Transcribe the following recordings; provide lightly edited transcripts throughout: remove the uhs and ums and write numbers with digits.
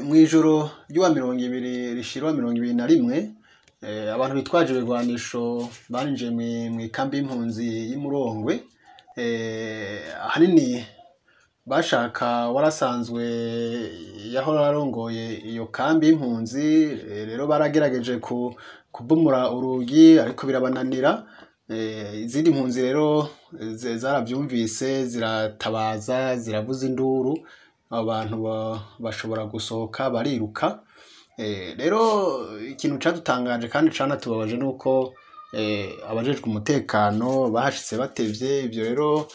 Mw'ijoro ry'uwa 20 rishira uwa 21, abantu bitwaje ibigwanisho barinjiye mw'ikambi y'impunzi y'Imurongwe. Ahanini bashaka warasanzwe yahora arongoye iyo kambi y'impunzi. Rero baragerageje kubomora urugi, ariko birabananira. Izindi mpunzi rero zaravyumvise, ziratabaza, ziravuza induru, abantu bashobora gusohoka bariruka. Rero ikintu cadutangaje kandi canatubabaje nuko abajejwe umutekano bahashitse batevye. Ivyo rero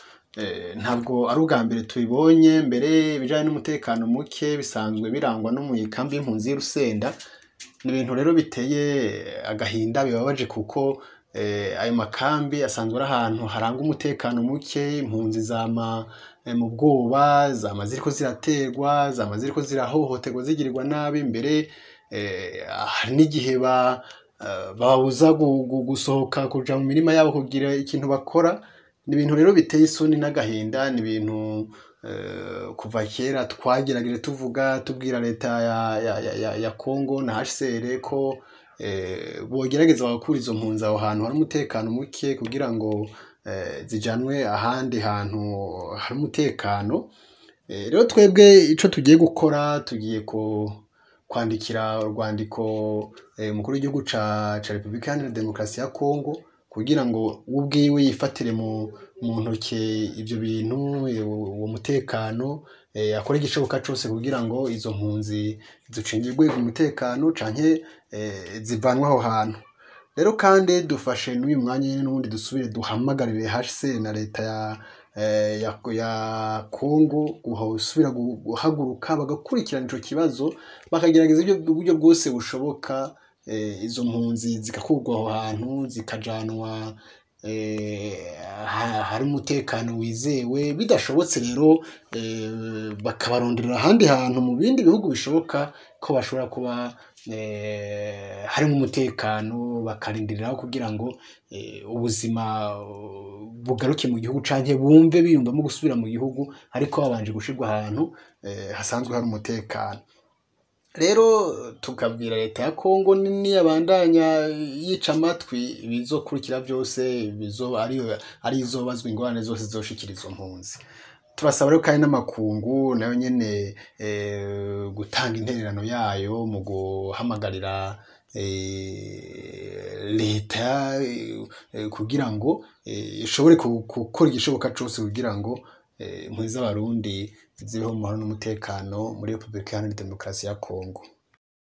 ntabwo ari ubwa mbere tubibonye. Mbere ibijanye n'umutekano muke bisanzwe birangwa no mw'ikambi y'impunzi y'Urusenda. Ni ibintu rero biteye agahinda, bibabaje, kuko ayo makambi asanzwe ari ahantu haranga umutekano muke. Impunzi zama mu bwoba, zama ziriko ziraterwa, zama ziriko zirahohoterwa, zigirirwa nabi. Mbere hari n'igihe bababuza gusohoka kuja mu mirima yabo kugira ikintu bakora. Ni ibintu rero biteye isoni n'agahinda. Ni ibintu kuva kera twagerageje tuvuga, tubwira leta ya Congo na HCR ko bogerageza bagakura izo mpunzi aho hantu hari umutekano muke, kugira ngo zijanwe ahandi hantu hari umutekano. Rero twebwe ico tugiye gukora, tugiye kwandikira urwandiko umukuru w'igihugu ca Republika Iharanira Demokarasi ya Congo, kugira ngo we ubwiwe yifatire mu ntoke ivyo bintu, uwo mutekano, akore igishoboka cose kugira ngo izo mpunzi zicungirwe umutekano canke zivanwe aho hantu. Rero kandi dufashe n'uyu mwanya nyene n'ubundi dusubire duhamagarire HCR na leta ya Congo gusubira guhaguruka, bagakurikirana ico kibazo, bakagerageza uburyo bwose bushoboka, izo mpunzi zigakurwa aho hantu, zikajanwa hari umutekano wizewe. Bidashobotse rero, bakabaronderera ahandi hantu mu bindi bihugu bishoboka ko bashobora kuba harimo umutekano, bakarindiriraho kugira ngo ubuzima bugaruke mu gihugu, canke bumve biyumvamo gusubira mu gihugu, ariko babanje gushirwa ahantu hasanzwe hari umutekano. Rero tukabwira leta ya Congo, niyabandanya yica amatwi, ibizokurikira byose bizo ari izobazwa ingorane zose zizoshikira izo mpunzi. Turasaba rero kandi n'amakungu nayo nyene gutanga intererano yayo mu guhamagarira leta kugira ngo ishobore gukora igishoboka cose kugira ngo impunzi z'Abarundi zibeho mu mahoro n'umutekano muri Republika Iharanira Demokarasi ya Congo.